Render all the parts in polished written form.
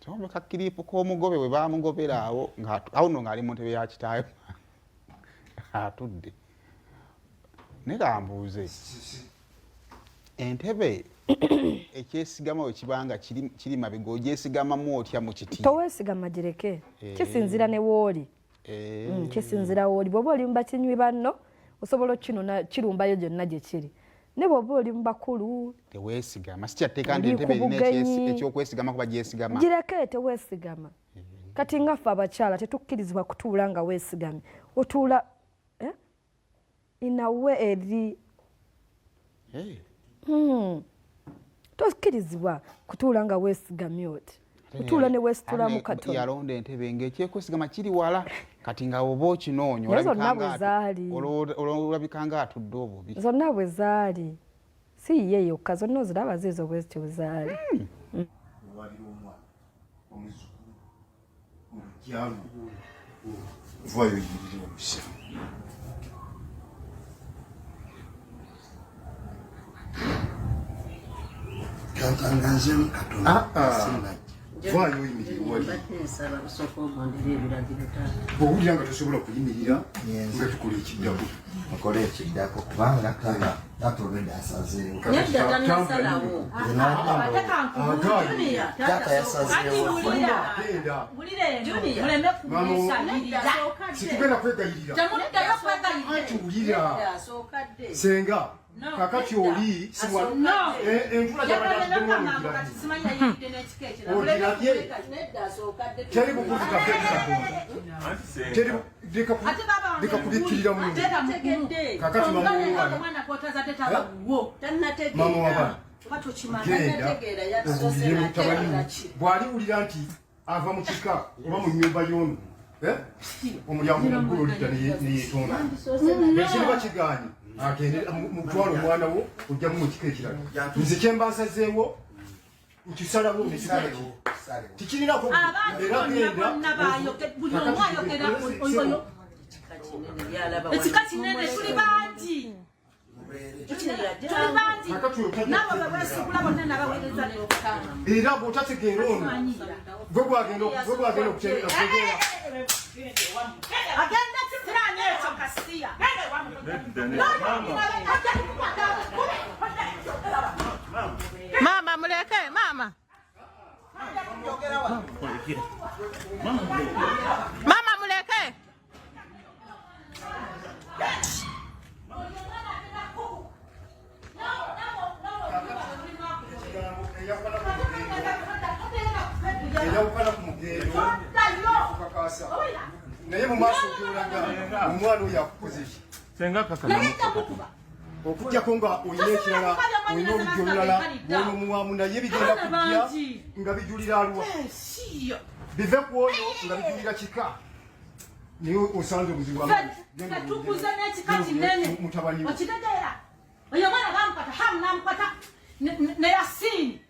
Ka clip k'omugobe bwe bamugobera awo, awo nno ng'ali mu ntebe ya kitaawe atudde. Naye kambuuze, entebe ekyesigama bwe kibanga kiri mabega, ogyesigamamu otya mu kiti? Toweesigama, gireke. Kisinzira ne wooli. Kisinzira wooli. Bw'oba oli mu bakinywi banno, osobola okinona kirumbayo gyonna gye kiri, ne bw'oba oli mu bakulu. Teweesigama, si kyatteeka nti Oli entebe ku erina bugenyi. Ekyookwesigama kuba gyesigama. Gireke, teweesigama. Kati nga ffe abakyala tetukkirizibwa kutuula nga weesigamye. Otuula, eh? Inawe eri. Tokkirizibwa kutuula nga weesigamye oti. Otuula ne weesitulamu Ate katono. Yalonda entebe ng'ekyekwesigama kiri wala, kati nga oba okinoonya Naye zonna olabika bwe nga zaali. Olabika nga atudde obubi. Zonna bwe zaali, si ye yokka, zonna oziraba ziizo bwe zityo bwe zaali. Owabira omwana omuzzukulu mu luggya lwo, vaayo oyimirire omusa. Kantangazeemu katono. Ah, ah. Sinajja. Vaayo oyimirire wali. Mbadde nsaba busooka ogondera ebiragiro, taata. Bw'owulira nga tosobola kuyimirira, Yes. nga tukola ekiddako. Mukole ekiddako, kubanga taata olwedde asazeewo. Nedda, tannasalawo. Agaanye. Taata yasazeewo. Genda. Junior. Muleme Mama, kumwesayirira. Situgenda kwegayirira. Temuddayo kwegayirira. Anti wulira. Asooka dde. Senga. No. Kakati oli siwa. No. Envula Yagambye gyabadde n'akamambo kati ogirabye. simanyi yayingidde n'ekika ekirala. Ogirabye. Nedda, asooka dde. Teri bukuzi kaffe Katonda. Teri leka Ate baba wange leka kubikkirira mu. Teeka mugumu. Tegedde. Kakati mama Nga w'abaana. omwana gw'otazadde taba wuwo. Tannategeera. Mama w'abaana. Oba tokimanyi. Genda Tannategeera, yatusoose obuulire mutabani wo. n'ategeera ki. Bw'aliwulira nti ava mu kika oba mu nnyumba y'ono, eh? Omulyango muggulu, olidda ne yeetonda. Ekiriba kigaanye, agende mutwale omwana wo ojjamu mu kika ekirala. Nze kyemba nsazeewo nkisalawo nekikola Salewo. tikirinako. Abantu Era bonna genda. bonna buli omu ayogera oyo. Ekika kinene, yalaba Ekika wano. kinene, tuli bangi. Junior, Tuli bangi. Kakati oyo tajja Nabo bewesigula bonna nabaweereza. Era bw'otategeera ono gwe gwagenda okutegeera. Agenda kisiraani ekyo kasiya. Maama, muleke maama. Maama, muleke. Eyawukana ku mugendo okakasa, naye mu maaso gyolaga omwana oyo akukoze ki? Senga kaka. Naye njakukuba. Okujjako nga olina ekirala, olina olujja olulala lwonomuwamu, naye bigenda Abaana kujja bangi. Nga bijulira alwa bive ku oyo nga bijulira kika, naye osanze obuzibu. Ffe tukuze n'ekika kinene. Mutabani we. Okitegeera, oyo omwana bamukwata, Hamu namukwata ne Yasiini.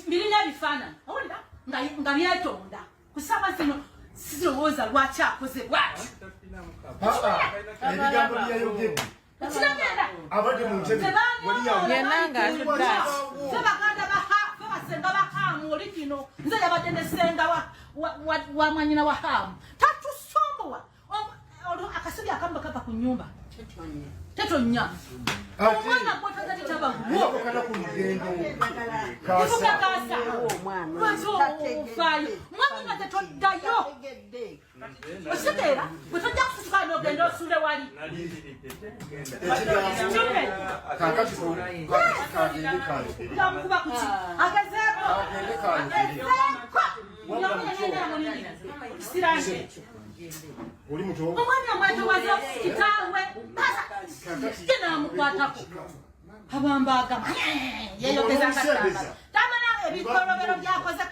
Birina ebifaananyi, owulira nga byetonda. Ku ssaawa zino sirowooza lwaki akoze bwati. Ebigambo byeyayogedde Okitegeera? abadde mu ntebe wali. Yenna ng'atudde ati. Fe baganda fe basenga ba Hamu oli kino. Nze yabadde ne senga wa mwanyina wa Hamu. Tatusumbuwa. Olwo akasubi akamu kava ku nyumba tetonya. Omwana gwotazadde taba wuwo. Eyawukana ku lugendo kasa. Kikukakasa. Omwana Lwaki ofaayo mwanyina tetoddayo? Okitegeera, bwe tojja kususuka n'ogenda osule wali. Ekigambo kakati kagende kayogere. Gamukuba kuki? Agezeeko. Agende kayogere. Agezeeko. Kisirani ekyo. Oli muto. Omwana omwetowaza kitaawe ye namukwatako abambaaga yeyogeza nga tambala tamala ebikolobero byakoze.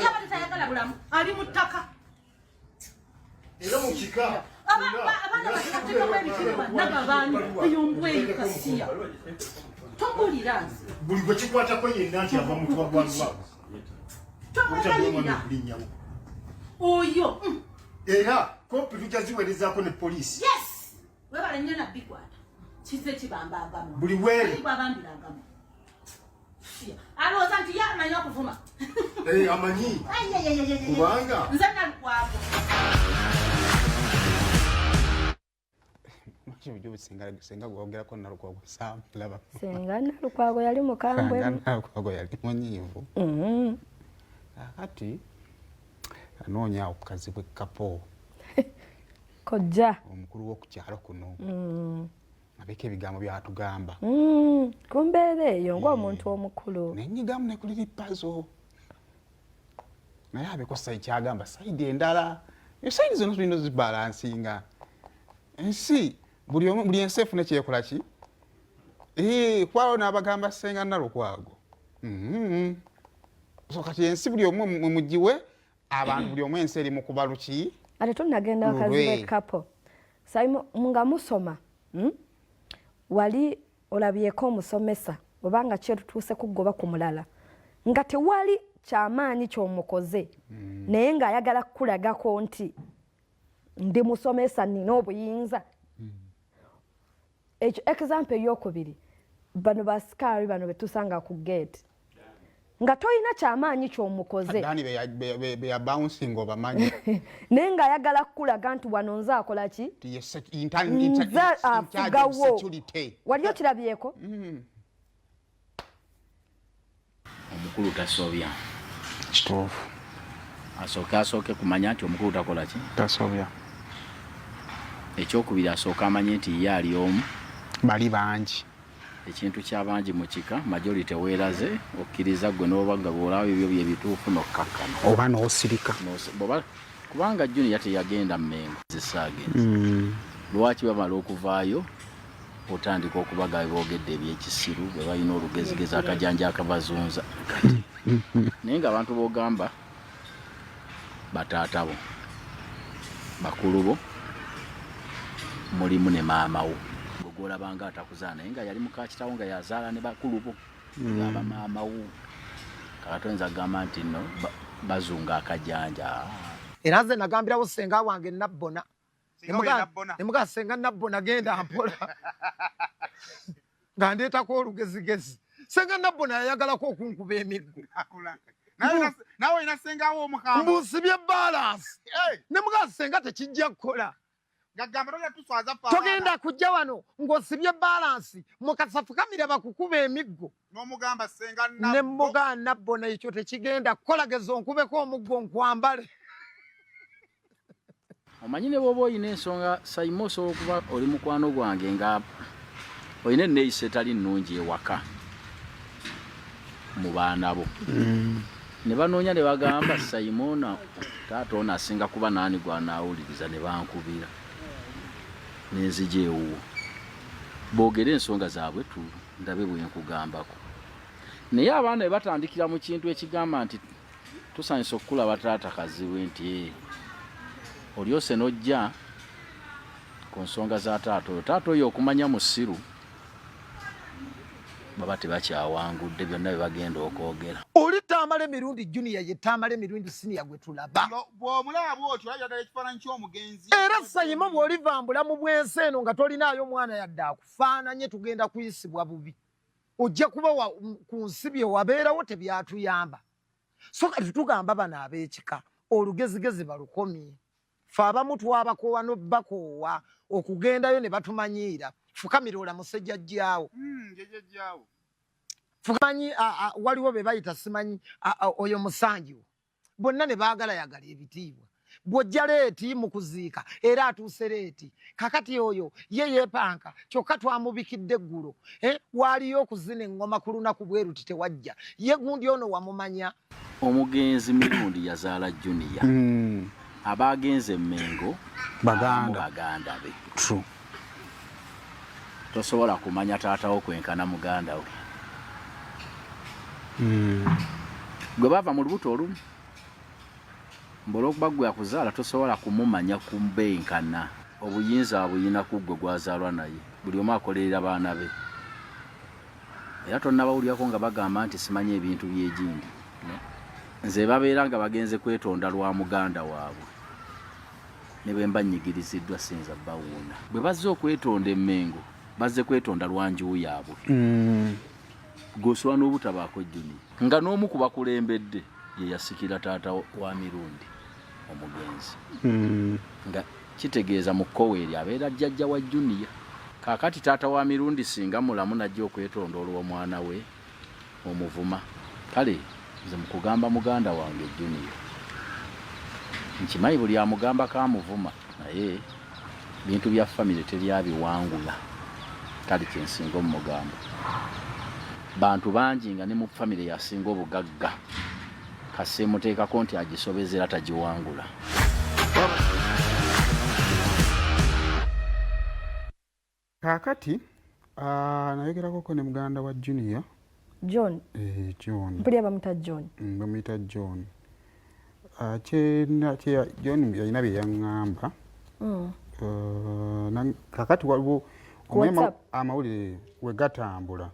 Yabadde tayagala bulamu, ali mu ttaka. Era mu kika. Abaana bateekamu ebitiibwa nagabaani eyo mbweyo kasiya tombulira nze. Buli gwe kikwatako yenna nti ava mu twagwanwa. Tomwegayirira Okulinnyawo. oyo. Era kopi tujja ziweerezaako ne poliisi. Yes, webale nnyo nabbikwata kize kibambaagamu. Buli weeri. Bwabambiragamu. Gasiya. Alowooza nti ye amanyi okuvuma. Eh, amanyi kubanga Nze Nalukwago. Senga gwogerako Nalukwago samulaba. Senga Nalukwago yali mukambwe. Senga Nalukwago yali munyiivu. Kakati anoonya awo Kazibwe Kapo. Kojja. Omukulu w'okukyalo kuno. Abeeko ebigambo byatugamba. Ku mbeera eyo ng'omuntu omukulu. Nenyigamu ne kuliri pazo. Naye abeeko sayi kyagamba sayidi endala. Esayidi zonna tulina ozibalansinga. Ensi buli omu buli ensi efune kyekola ki? Kwalo n'abagamba Senga Nalukwago. So kati ensi buli omu mugiwe abantu buli omu ensi eri mu kuba luki? Ate tonnagenda Kazibwe Kapo. Simon nga musoma wali olabyeko omusomesa obanga kyetutuuse kugoba ku mulala nga tewali kyamaanyi ky'omukoze naye ng'ayagala kukulagako nti ndi musomesa nina obuyinza. Ekyo example eyokubiri, bano basikaari bano betusanga ku gate nga tolina kyamaanyi ky'omukoze Dani be ya bouncing obamanyi naye ng'ayagala kukulaga nti wano nze akola ki, nze afugawo. Wali okirabyeko? Omukulu tasobya. Kituufu. Asooke kumanya nti omukulu takola ki? Tasobya. Ekyokubiri asooke amanye nti ye ali omu. Bali bangi. Ekintu ky'abangi mu kika majority weeraze okkiriza ggwe n'oba nga bw'olaba ebyo bye bituufu n'okkakkana. Oba n'osirika. Kubanga Junior teyagenda Mmengo zisaagenze. Lwaki bamala okuvaayo otandika okubaga boogedde ebyekisiru bwe balina olugezigezi akajanja akabazunza kati naye ng'abantu b'ogamba bataata bo bakulu bo mulimu ne maama wo gwe gw'olabanga atakuzaala naye nga yali muka kitawo nga yazaala ne bakulu bo ng'aba maama wo kakati oyinza kugamba nti nno bazunga akajanja. Era nze nagambirawo ssenga wange Nabbona. Nemugaa ssenga Nabbona genda mpola nga ndeetako olugezigezi. Ssenga Nabbona yayagalako okunkuba emiggo. Nawe olina ssengawo omukambwe. Mbusibye balance. Nemugaa ssenga tekijja kukola. Togenda kujja wano ng'osibye balance mukasafukamira bakukuba emiggo. N'omugamba ssenga Nabbo. Ne mugaa Nabbona ekyo tekigenda kukola, geza onkubeko omuggo nkwambale. Omanyi ne bw'oba olina ensonga Saima osobola okuba oli mukwano gwange nga olina enneeyisa etali nnungi ewaka mu baana bo ne banoonya ne bagamba Saima ono taata ono asinga kuba naani gw'anaawuliriza ne bankubira n'enzija ewuwo boogere ensonga zaabwe tu ndabe bwe nkugambako. Naye abaana bwe batandikira mu kintu ekigamba nti tusanyusa okukulaba taata Kazibwe nti olyose n'ojja ku nsonga za taata oyo. Taata oyo okumanya musiru baba tebakyawangudde byonna bye bagenda okwogera. Oli Tamale Mirundi Junior ye Tamale Mirundi Senior gwe tulaba. Bw'omulaba bw'otyo olabira ekifaananyi ky'omugenzi. Era Sayimo bw'oliva mbulamu bw'ensi eno nga tolinaayo mwana yadde akufaananye tugenda kuyisibwa bubi. Ojja kuba ku nsi bye wabeerawo tebyatuyamba. So kati tugamba bano ab'ekika olugezigezi balukomye. Ffe abamu twabakoowa n'obbakoowa okugendayo ne batumanyiira. Fukamira olamuse jjajjaawo. Fukamanyi waliwo be bayita simanyi oyo musangiwo. Bonna ne baagala yagala ebitiibwa. Bw'ojja leeti mu kuziika era atuuse leeti. Kakati oyo ye yeepanka kyokka twamubikidde eggulo. Waaliyo okuzina eŋŋoma ku lunaku bweru ti tewajja. Ye gundi ono wamumanya. Omugenzi Mirundi yazaala Junior. Abagenze Mmengo baganda be. True. Tosobola kumanya taata wo kwenkana muganda we. Gwe bava mu lubuto olumu. Olw'okuba gwe akuzaala tosobola kumumanya kumbenkana. Obuyinza abuyina ku ggwe gwazaalwa naye. Buli omu akolerera baana be. Era tonnabawulirako nga bagamba nti simanyi ebintu by'egindi. Nze babeera nga bagenze kwetonda lwa muganda waabwe. Ne bwe mba nnyigiriziddwa siyinza bawuuna. Bwe bazze okwetonda e Mmengo, bazze kwetonda lwa nju yaabwe. Gwosobola n'obutabaako Junior, nga n'omu ku bakulembedde ye yasikira taata wa Mirundi omugenzi, nga kitegeeza mu kkowe eryo abeera jjajja wa Junior. Kaakati taata wa Mirundi singa mulamu najja okwetonda olw'omwana we omuvuma. Kale nze mu kugamba muganda wange Junior, nkimanyi buli amugambako amuvuma, naye bintu bya famire teri abiwangula. Kale kyensinga omugamba, bantu bangi nga ne mu famire yasinga obugagga, kaseemuteekako nti agisobeza era tagiwangula. Kaakati nayogerakoko ne muganda wa Junior. John. John. Mpulira bamuyita John. Bamuyita John. John yalina bye yaŋŋamba. Kaakati waliwo Ku WhatsApp. amawulire we gatambula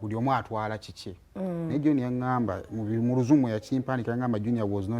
buli omu atwala kiki, naye John yaŋŋamba mu luzungu yakimpandika, yaŋŋamba Junior was not